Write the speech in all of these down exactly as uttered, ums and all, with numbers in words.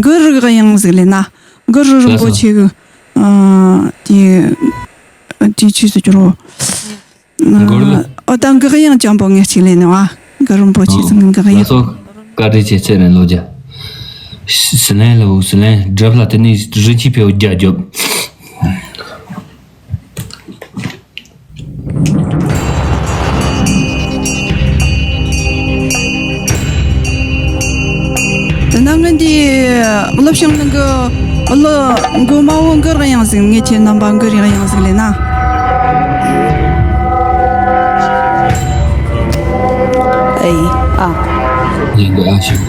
གུ་རུ་གི་དབྱངས་ཟིག་ལེན་ན། གུ་རུ་རིན་པོ་ཆེ་གི། ཨ། དེ། དེ་ཆོས་སུ་གྱུར་རོ། གུ་རུ། ཨ། ད་གི་དབྱངས་ཅན་པོ་ངས་གཅིག་ལེན་ནི་བ། གུ་རུ་རིན་པོ་ཆེ་ཟིག་གི་དབྱངས། ལགས་སོ། བཀའ་དྲིན་ཆེ། ཚེ་རིང་ལོ་བརྒྱ། ཟི་ལིང་ལ་འོ་ཟི་ལིང་སྒྲུབ་ལ། དེ་ནས་རི་ཆི་ཕེའུ་རྒྱ་རྒྱོབ། དེ་ན་ངས་འདི་གླུ་བྱང་ནང་གི་གླུ་མགོ་མ་བོ་གུ་རུ་དབྱངས་ཟིག་ངས་ཁྱེད་རྣམ་པ་གུ་རུ་དབྱངས་ཟིག་ལེན་ན། ཨེ། ཨ། ཡིན་གི། ཨ། ཞིག་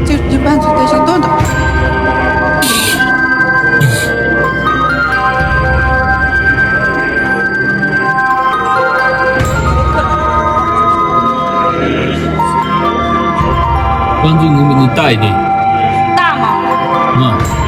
ཅིག་རྒྱུན་པ་འཛུགས་ཏེ་ཞིག་འདོན་དང་། དཔལ་འཛུགས་ངོ་མ་ནི་རྟ་ཡི་དེ། རྟ་མ། ང་།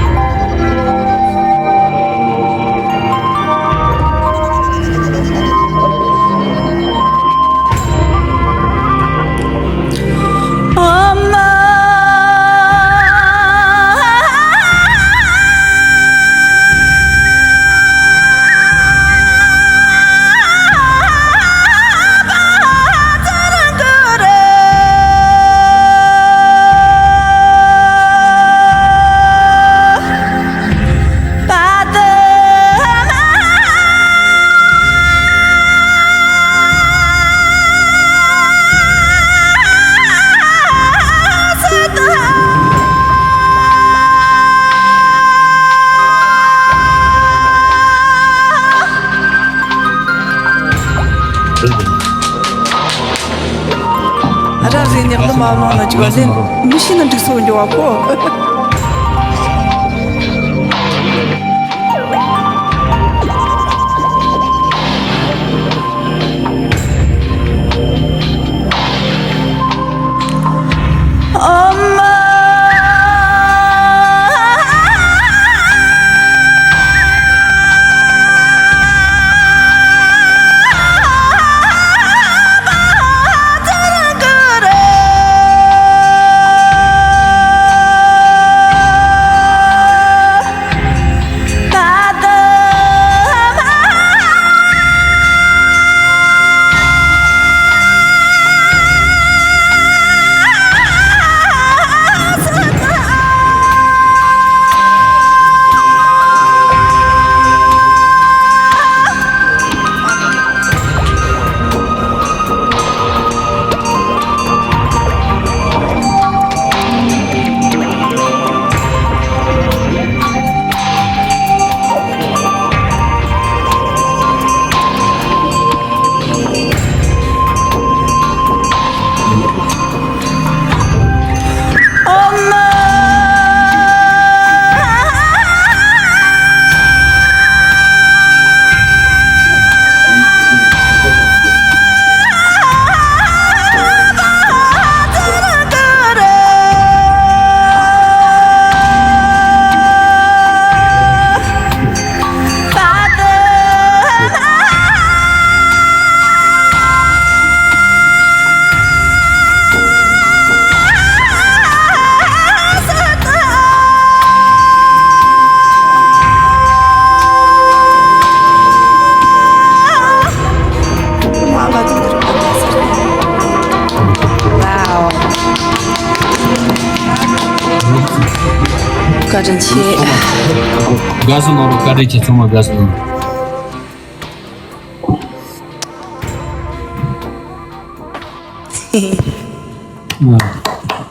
ཨ། རབ་ཟིན་ནས་གླུ་མ་བླངས་ན་ཅིག་བ་ལེན་མི་ཤེས་ན་འགྲིག་སོང་འགྱོ་བ་ཁོ། བཀའ་དྲིན་ཆེ། དགའ་བསུ་གནང་རོགས། བཀའ་དྲིན་ཆེ། ཚང་མ་དགའ་བསུ་གནང་།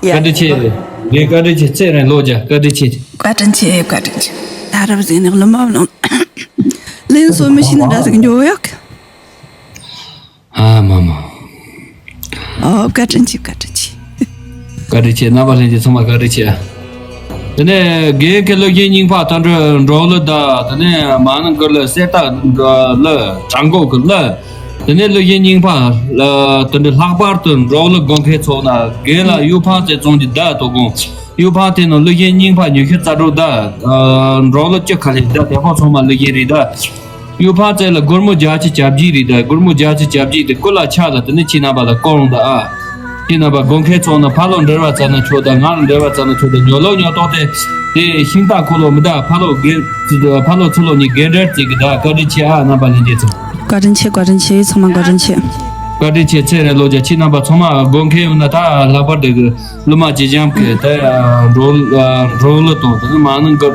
ཡ། བཀའ་དྲིན་ཆེ། ངས་བཀའ་དྲིན་ཆེ། ཚེ་རིང་ལོ་བརྒྱ། བཀའ་དྲིན་ཆེ། བཀའ་དྲིན་ཆེ། བཀའ་དྲིན་ཆེ། ད་རབ་ཟིན་ནས་གླུ་མ་བླངས། ལེན་སོ་མི་ཤེས་ན་འདྲ་ཟིག་འགྱོ་ཡོད། ཨ་མ་མ། ཨོ། བཀའ་དྲིན་ཆེ། བཀའ་དྲིན་ཆེ། བཀའ་དྲིན་ཆེ། རྣམ་པ་ལྷན་རྒྱས་ཚང་མ་བཀའ་དྲིན་ཆེ། དེ་ནས་རྒན་གྱི་གླུ་གཞས་རྙིང་པ་དང་འབྲེལ་འབྲོག་གླུ་དང་། དེ་ནས་མ་ནང་གི་གླུ། གསེར་རྟ་གི་གླུ། བྲག་འགོ་གི་གླུ། དེ་ནས་གླུ་གཞས་རྙིང་པ་ལ་དེ་འདྲའི་ལྷག་པར་དུ་འབྲོག་གླུ་དགོན་ཁའི་ཚོགས་ན་རྒན་ལགས་གཡུ་འཕང་རྩེ་རྫོང་གི་བརྡ་དོ་དགོང་། གཡུ་འཕང་དེ་ནང་གླུ་གཞས་རྙིང་པ་ཉི་ཤུ་རྩ་དྲུག་བརྡ། འབྲོག་གླུ་བཅུ་ཁ་ལས་བརྡ། དེ་ཕོ་ཚང་མ་གླུ་གཞས་རེད་ད། གཡུ་འཕང་རྩེ་ལ་སྒོར་མོ་བརྒྱད་ཅུ་གྱ་བརྒྱད་རེད། ད་སྒོར་མོ་བརྒྱད་ཅུ་གྱ་བརྒྱད་དེ་སྐུ་ལ་ཆ་ལ་དེ་ནས་ཁྱེད་རྣམ་པ་ལ་བསྐུར་འོང་ད་ཨ། ཁྱེད་རྣམ་པ་དགོས་མཁན་ཚོ་ན་ཕར་ལོག་འབྲེལ་བ་བཙལ་ན་ཆོག་ད། ང་ལ་འབྲེལ་བ་བཙལ་ན་ཆོག་ད། ཉོ་ལོག་ཉོ་ཐོག་དེ་དེ་ཤིང་རྟ་འཁོར་ལོ་མི་ད་ཕར་ལོག་གེ་ཕར་ལོག་ཚུར་ལོག་གཉིས་འགན་འབྲེལ་བརྩི་གི་ད། བཀའ་དྲིན་ཆེ་ཨ། རྣམ་པ་ལྷན་རྒྱས་ཚོ། བཀའ་དྲིན་ཆེ། བཀའ་དྲིན་ཆེ། ཚང་མ་བཀའ་དྲིན་ཆེ། བཀའ་དྲིན་ཆེ། ཚེ་རིང་ལོ་བརྒྱ། ཁྱེད་རྣམ་པ་ཚང་མ་དགོས་མཁན་ཡོད་ན་ད་ལྷག་པར་དུ་གི་སློབ་མ་ཅི་འཇམ་གི་ད་འགྲོ་འགྲོ་ལ་དང་དེ་མ་ནང་གི་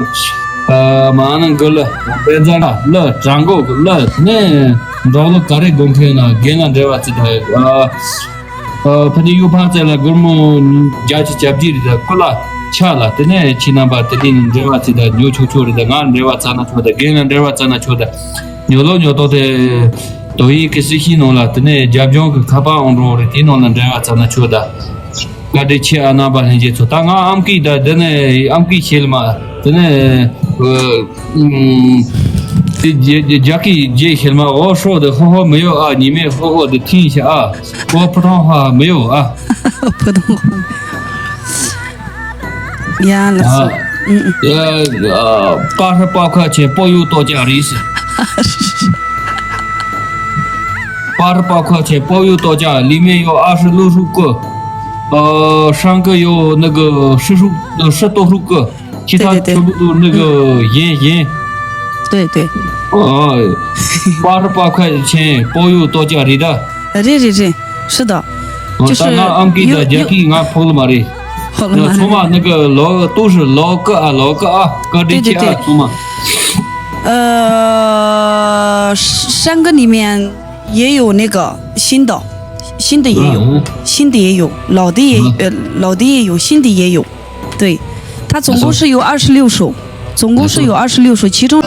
མ་ནང་གི་ལ་དཔེ་མཛངས་ལ་དྲང་གོ་གི་ལ་ནས་འགྲོ་ལ་ག་རེ་དགོས་མཁན་ཡོད་ན་རྒན་ལ་འབྲེལ་བ་བརྩི་ད། ཨ། ཨ། ཕ་ནི་གཡུ་འཕང་རྩེ་ལ་སྒོར་མོ་བརྒྱད་ཅུ་གྱ་བརྒྱད་རེད། ད་སྐུ་ལ་ཆ་ལ་དེ་ནས་ཁྱེད་རྣམ་པ་དེ་ནས་འབྲེལ་བ་བརྩི་ད། ཉོ་ཆོག་ཆོག་རེད། ད་ང་འབྲེལ་བ་བཙལ་ན་ཆོག་ད། རྒན་ལ་འབྲེལ་བ་བཙལ་ན་ཆོག་ད། ཉོ་ལོག་ཉོ་ཐོག་དེ་དོ་ཡིག་གི་སྲི་ཤིང་ནང་ལ་དེ་ནས་རྒྱབ་ལྗོངས་ཀྱི་ཁ་པར་ཨང་གྲངས་རེད། དེ་ནང་ལ་འབྲེལ་བ་བཙལ་ན་ཆོག་ད། བཀའ་དྲིན་ཆེ་ཨ། རྣམ་པ་ལྷན་རྒྱས་ཚོ། ད་ང་ཨམ་སྐད་ད་དེ་ནས་ཨམ་སྐད་ཤེས་ལ་མ་དེ་ནས་ཨ། ཨུམ། དེ་རྒྱ་རྒྱ་སྐད་རྒྱས་ཤེས་ལ་མ། འོ་ཧྲོ་དེ་ཧོ་ཧོ་མི་ཡོ་ཨ། ཉི་མའི་ཧོ་ཧོ་དེ་ཐིང་ཤ་ཨ། འོ་ཕུ་ཐང་ཧ་མི་ཡོ་ཨ། ཕུ་ཐང་ཧ། ཡ་ལགས་སོ། ཨ། ཨུ་ཨུ། ཡ། ཨ། པ་ཧྲ་པ་ཁ་ཆེ་པོ་ཡུ་ཏོ་ཅག་རིས། པ་ཧྲ་པ་ཁ་ཆེ་པོ་ཡུ་ཏོ་ཅག་ལི་མེ་ཡོ་ཨ་ཧྲི་ལུ་ཧྲུ་ཀུ། ཨ། ཧྲང་ཀི་ཡོ་ནི་གི་ཧྲི་ཧྲུ་ཧྲི་ཏོ་ཧྲུ་ཀུ། ཁྱི་ཐ་ཆུ་བུ་ཏུ་ནི་གི་ཡན་ཡན། 对对。 ཨ། པ་ཧྲ་པ་ཁ་ཆེ་པོ་ཡུ་ཏོ་ཅག་རིས་ད། 对对对，是的，就是 ད་ང་ཨམ་སྐད་དང་རྒྱ་སྐད་ང་ཕོག་ལ་མ་རེད། ཚང་མ་ནི་གི་ལོ་ཏུ་ཧྲི་ལོ་ཀི་ཨ། ལོ་ཀི་ཨ། བཀའ་དྲིན་ཆེ་ཨ། ཚང་མ། 呃，山歌里面也有那个新的，新的也有，新的也有，老的也呃老的也有，新的也有。对，它总共是有二十六首，总共是有二十六首，其中